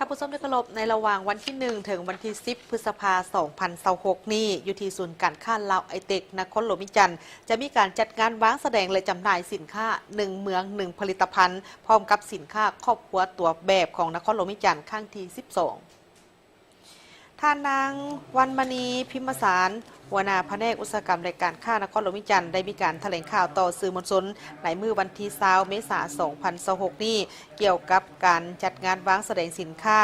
ທ່ານຜູ້ຊົມທີ່ເຄົາລົບ, ໃນລະຫວ່າງວັນທີໜຶ່ງ ເຖິງວັນທີສິບ ພຶດສະພາ ສອງພັນຊາວຫົກນີ້, ຢູ່ທີ່ສູນການຄ້າລາວໄອເຕັກ ນະຄອນຫຼວງວຽງຈັນ ຈະມີການຈັດງານວາງສະແດງ ແລະ ຈຳໜ່າຍສິນຄ້າ ໜຶ່ງເມືອງ ໜຶ່ງຜະລິດຕະພັນ ພ້ອມກັບສິນຄ້າຄອບຄົວຕົວແບບຂອງນະຄອນຫຼວງວຽງຈັນ ຄັ້ງທີສິບສອງ. ທ່ານນາງ ວັນມະນີ ພິມມະສານ ຫົວໜ້າພະແນກອຸດສາຫະກຳ ແລະ ການຄ້ານະຄອນຫຼວງວຽງຈັນ ໄດ້ມີການຖະແຫຼງຂ່າວຕໍ່ສື່ມວນຊົນໃນມື້ວັນທີຊາວ ເມສາ ສອງພັນຊາວຫົກນີ້ ກ່ຽວກັບການຈັດງານວາງສະແດງສິນຄ້າ,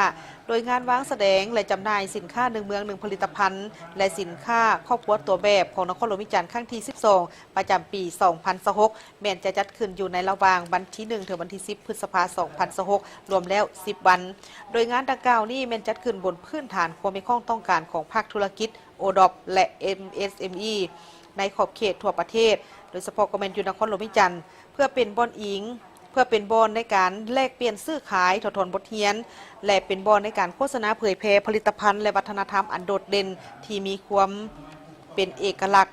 ໂດຍງານວາງສະແດງ ແລະ ຈຳໜ່າຍສິນຄ້າ ໜຶ່ງເມືອງ ໜຶ່ງຜະລິດຕະພັນ ແລະ ສິນຄ້າຄອບຄົວຕົວແບບຂອງນະຄອນຫຼວງວຽງຈັນ ຄັ້ງທີສິບສອງ ປະຈຳປີ ສອງພັນຊາວຫົກ ແມ່ນຈະຈັດຂຶ້ນຢູ່ໃນລະຫວ່າງວັນທີໜຶ່ງ ເຖິງວັນທີສິບ ພຶດສະພາ ສອງພັນຊາວຫົກ ລວມແລ້ວສິບວັນ. ໂດຍງານດັ່ງກ່າວນີ້ແມ່ນຈັດຂຶ້ນບົນພື້ນຖານຄວາມຮຽກຮ້ອງຕ້ອງການຂອງພາກທຸລະກິດ ໂອດອບ ແລະ ເອັມເອສເອັມອີ ໃນຂອບເຂດທົ່ວປະເທດ, ໂດຍສະເພາະກໍແມ່ນຢູ່ນະຄອນຫຼວງວຽງຈັນ, ເພື່ອເປັນບ່ອນອີງ, ເພື່ອເປັນບ່ອນໃນການແລກປ່ຽນຊື້ຂາຍ, ຖອດຖອນບົດຮຽນ ແລະ ເປັນບ່ອນໃນການໂຄສະນາເຜີຍແຜ່ຜະລິດຕະພັນ ແລະ ວັດທະນະທຳອັນໂດດເດັ່ນ ທີ່ມີຄວາມເປັນເອກະລັກ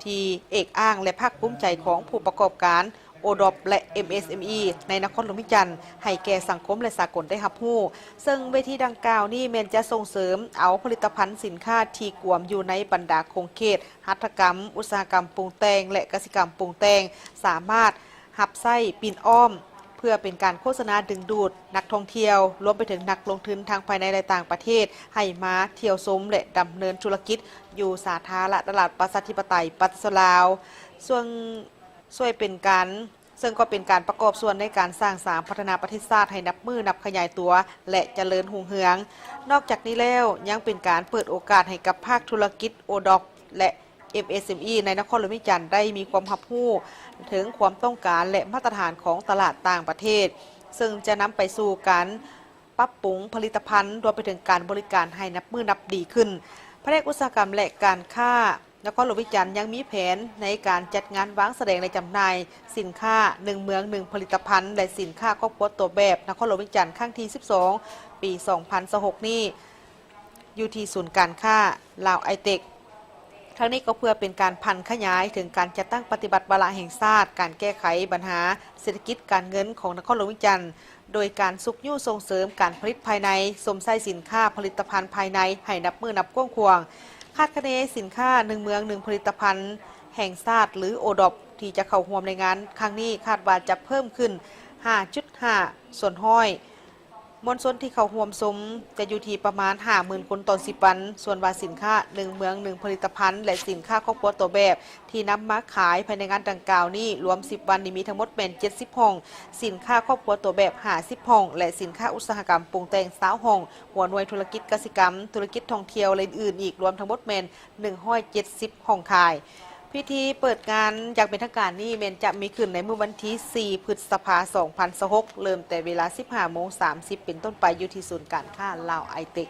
ທີ່ເອກອ້າງ ແລະ ພາກພູມໃຈຂອງຜູ້ປະກອບການ ໂອດອບ ແລະ ເອັມເອສເອັມອີ ໃນນະຄອນຫຼວງວຽງຈັນ ໃຫ້ແກ່ສັງຄົມ ແລະ ສາກົນໄດ້ຮັບຮູ້. ເຊິ່ງເວທີດັ່ງກ່າວນີ້ແມ່ນຈະສົ່ງເສີມເອົາຜະລິດຕະພັນສິນຄ້າທີ່ກວມຢູ່ໃນບັນດາຂົງເຂດຫັດຖະກຳ, ອຸດສາຫະກຳປຸງແຕ່ງ ແລະ ກະສິກຳປຸງແຕ່ງ ສາມາດຮັບໃຊ້ປິ່ນອ້ອມ ເພື່ອເປັນການໂຄສະນາດຶງດູດນັກທ່ອງທ່ຽວ, ລວມໄປເຖິງນັກລົງທຶນທັງພາຍໃນ ແລະ ຕ່າງປະເທດ ໃຫ້ມາທ່ຽວຊົມ ແລະ ດຳເນີນທຸລະກິດຢູ່ສາທາລະນະລັດ ປະຊາທິປະໄຕ ປະຊາຊົນລາວ ເຊິ່ງ ຊ່ວຍເປັນການ ເຊິ່ງກໍເປັນການປະກອບສ່ວນໃນການສ້າງສາງພັດທະນາປະເທດຊາດໃຫ້ນັບມື້ນັບຂະຫຍາຍຕົວ ແລະ ຈະເລີນຮຸ່ງເຮືອງ. ນອກຈາກນີ້ແລ້ວ ຍັງເປັນການເປີດໂອກາດໃຫ້ກັບພາກທຸລະກິດ ໂອດອບ ແລະ ເອັມເອສເອັມອີ ໃນນະຄອນຫຼວງວຽງຈັນ ໄດ້ມີຄວາມຮັບຮູ້ເຖິງຄວາມຕ້ອງການ ແລະ ມາດຕະຖານຂອງຕະຫຼາດຕ່າງປະເທດ, ເຊິ່ງຈະນຳໄປສູ່ການ ປັບປຸງຜະລິດຕະພັນ ລວມໄປເຖິງການບໍລິການໃຫ້ນັບມື້ນັບດີຂຶ້ນ. ພະແນກອຸດສາຫະກຳ ແລະ ການຄ້ານະຄອນຫຼວງວຽງຈັນ ຍັງມີແຜນໃນການຈັດງານວາງສະແດງ ແລະ ຈຳໜ່າຍສິນຄ້າ ໜຶ່ງເມືອງ ໜຶ່ງຜະລິດຕະພັນ ແລະ ສິນຄ້າຄອບຄົວຕົວແບບ ນະຄອນຫຼວງວຽງຈັນ ຄັ້ງທີສິບສອງ ປີສອງພັນຊາວຫົກນີ້ ຢູ່ທີ່ສູນການຄ້າລາວໄອເຕັກ. ທັງນີ້ກໍເພື່ອເປັນການຜັນຂະຫຍາຍເຖິງການຈັດຕັ້ງປະຕິບັດວາລະແຫ່ງຊາດ ການແກ້ໄຂບັນຫາເສດຖະກິດການເງິນຂອງນະຄອນຫຼວງວຽງຈັນ ໂດຍການຊຸກຍູ້ສົ່ງເສີມການຜະລິດພາຍໃນ, ຊົມໃຊ້ສິນຄ້າຜະລິດຕະພັນພາຍໃນໃຫ້ນັບມື້ນັບກວ້າງຂວາງ. ຄາດຄະເນສິນຄ້າໜຶ່ງເມືອງໜຶ່ງຜະລິດຕະພັນແຫ່ງຊາດ ຫຼື ໂອດອບ ທີ່ຈະເຂົ້າຮ່ວມໃນງານຄັ້ງນີ້ ຄາດວ່າຈະເພີ່ມຂຶ້ນຫ້າຈຸດຫ້າສ່ວນຮ້ອຍ. ມວນຊົນທີ່ເຂົ້າຮ່ວມຊົມຈະຢູ່ທີ່ປະມານຫ້າໝື່ນຄົນຕໍ່ສິບວັນ. ສ່ວນວ່າສິນຄ້າໜຶ່ງເມືອງໜຶ່ງຜະລິດຕະພັນ ແລະ ສິນຄ້າຄອບຄົວຕົວແບບທີ່ນຳມາຂາຍພາຍໃນງານດັ່ງກ່າວນີ້ ລວມສິບວັນນີ້ມີທັງໝົດແມ່ນເຈັດສິບຫ້ອງ, ສິນຄ້າຄອບຄົວຕົວແບບຫ້າສິບຫ້ອງ ແລະ ສິນຄ້າອຸດສາຫະກຳປຸງແຕ່ງຊາວຫ້ອງ, ຫົວໜ່ວຍທຸລະກິດກະສິກຳ, ທຸລະກິດທ່ອງທ່ຽວ ແລະ ອື່ນໆອີກ ລວມທັງໝົດແມ່ນໜຶ່ງຮ້ອຍເຈັດສິບຫ້ອງຂາຍ. ພິທີເປີດງານຢ່າງເປັນທາງການນີ້ແມ່ນຈະມີຂຶ້ນໃນມື້ວັນທີສີ່ ພຶດສະພາ ສອງພັນຊາວຫົກ ເລີ່ມແຕ່ເວລາສິບຫ້າໂມງສາມສິບເປັນຕົ້ນໄປ ຢູ່ທີ່ສູນການຄ້າລາວໄອເຕັກ.